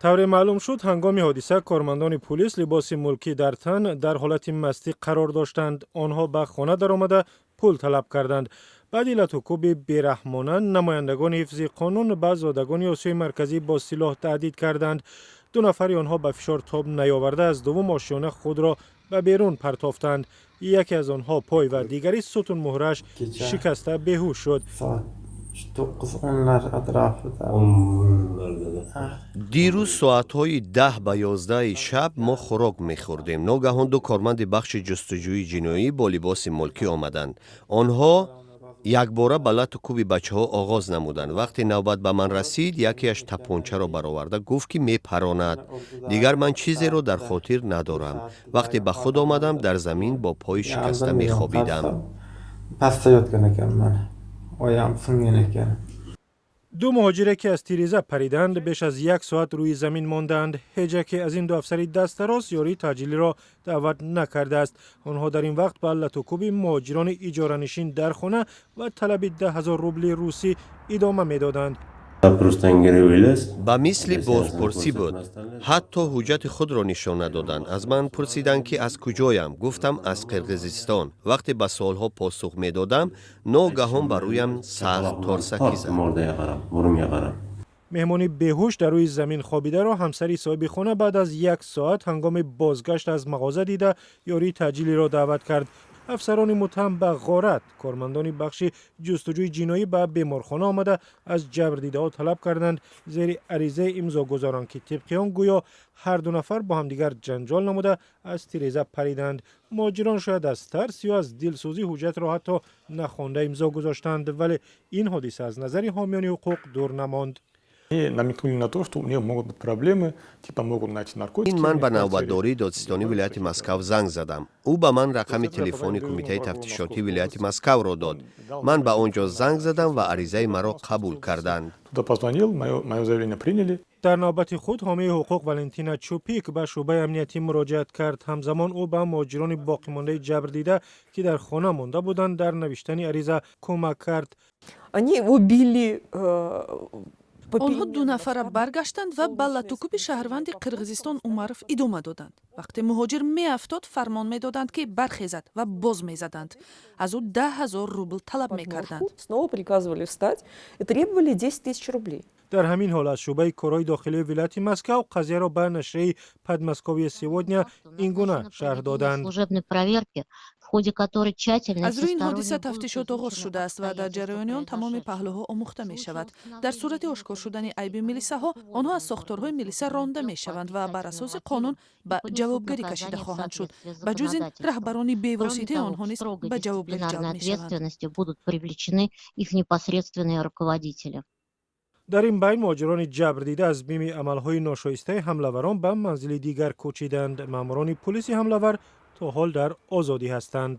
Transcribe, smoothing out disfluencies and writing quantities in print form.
Тавре маълум шуд, ҳангоми ҳодиса кормандони пулис либоси мулкӣ дар тан дар ҳолати мастӣ қарор доштанд. Онҳо ба хона даромада, пул талаб карданд. Баъди латукӯби бераҳмона намояндагони ҳифзи қонун ба зодагони Осиёи Марказӣ бо силоҳ таҳдид карданд. Ду нафари онҳо ба фишор тоб наёварда, аз дуввум ошёна худро ба берун партофтанд. Яке аз онҳо пой ва дигари сутунмуҳраш шикаста, беҳуш шуд. 9-10lar atrofida. Дирӯз соатҳои 10 ба 11-и шаб мо хӯрок мехӯрдем. Ногаҳон ду корманди бахши ҷустуҷӯи ҷиноӣ бо либоси мулкӣ омаданд. Онҳо якбора ба лату кӯби бачаҳо оғоз намуданд. Вақте навбат ба ман расид, якеаш тапончаро бароварда, гуфт, ки мепаронад. Дигар ман чизеро дар хотир надорам. Вақте ба худ омадам, дар замин бо пои шикаста мехобидам. Pastda yotgan ekanman, oyog'im singan ekan. Ду муҳоҷире, ки аз тиреза париданд, беш аз як соат рӯи замин монданд. Ҳеҷ яке аз ин ду афсари дастарост ёрии таъҷилиро даъват накардааст. Онҳо дар ин вақт ба латукӯби муҳоҷирони иҷоранишин дар хона ва талаби 10 000 рубли русӣ идома медоданд. Ба мисли бозпурсӣ буд. Ҳатто ҳуҷҷати худро нишон надоданд. Аз ман пурсиданд, ки аз куҷоям. Гуфтам, аз Қирғизистон. Вақте ба суолҳо посух медодам, ногаҳон ба рӯям сахт торсакӣ зад. Меҳмони беҳуш дар рӯи замин хобидаро ҳамсари соҳиби хона баъд аз як соат ҳангоми бозгашт аз мағоза дида, ёрии таъҷилиро даъват кард. Афсарони муттаҳам ба ғорат, кормандони бахши ҷустуҷӯи ҷиноӣ ба беморхона омада, аз ҷабрдидаҳо талаб карданд, зери аризае имзо гузоранд, ки тибқи он гӯё ҳар ду нафар бо ҳамдигар ҷанҷол намуда, аз тиреза париданд. Муҳоҷирон шояд аз тарс ё аз дилсӯзӣ ҳуҷҷатро ҳатто нахонда имзо гузоштанд, вале ин ҳодиса аз назари ҳомиёни ҳуқуқ дур намонд. И намекнули на то, что у них могут быть проблемы, типа могут найти наркотики. Ин ман ба навбатдории додситонии вилояти Москав занг задам. Ӯ ба ман рақами телефони Кумитаи тафтишотии вилояти Москавро дод. Ман ба он ҷо занг задам ва аризаи маро қабул карданд. Туда позвонил, мое заявление приняли. Дар навбати худ ҳомии ҳуқуқ Валентина Чупик ба шӯъбаи амниятӣ муроҷиат кард. Ҳамзамон ӯ ба муҳоҷирони боқимондаи ҷабрдида, ки дар хона монда буданд, дар навиштани ариза кӯмак кард. Они убили Онҳо ду нафара баргаштанд ва ба латукӯби шаҳрванди Қирғизистон Умаров идома доданд. Вақте муҳоҷир меафтод, фармон медоданд, ки бархезад, ва боз мезаданд. Аз ӯ 10 000 рубл талаб мекарданд. Снова приказывали встать и требовали 10 тысяч рублей. Дар ҳамин ҳол аз шӯъбаи корҳои дохилии вилояти Москав қазияро ба нашрияи «Подмосковье сегодня» ин гуна шарҳ доданд. Аз рӯи ин ҳодиса тафтишот оғоз шудааст ва дар ҷараёни он тамоми паҳлӯҳо омӯхта мешавад. Дар сурати ошкор шудани айби милисаҳо, онҳо аз сохторҳои милиса ронда мешаванд ва бар асоси қонун ба ҷавобгарӣ кашида хоҳанд шуд. Ба ҷуз ин, раҳбарони бевоситаи онҳо низ ба ҷавобгарӣ ҷалб мешаванд. Их непосредственные руководители. Дар ин байн муҳоҷирони ҷабрдида аз бими амалҳои ношоистаи ҳамлаварон ба манзили дигар кӯчиданд. Маъмурони пулиси ҳамлавар то ҳол дар озодӣ ҳастанд.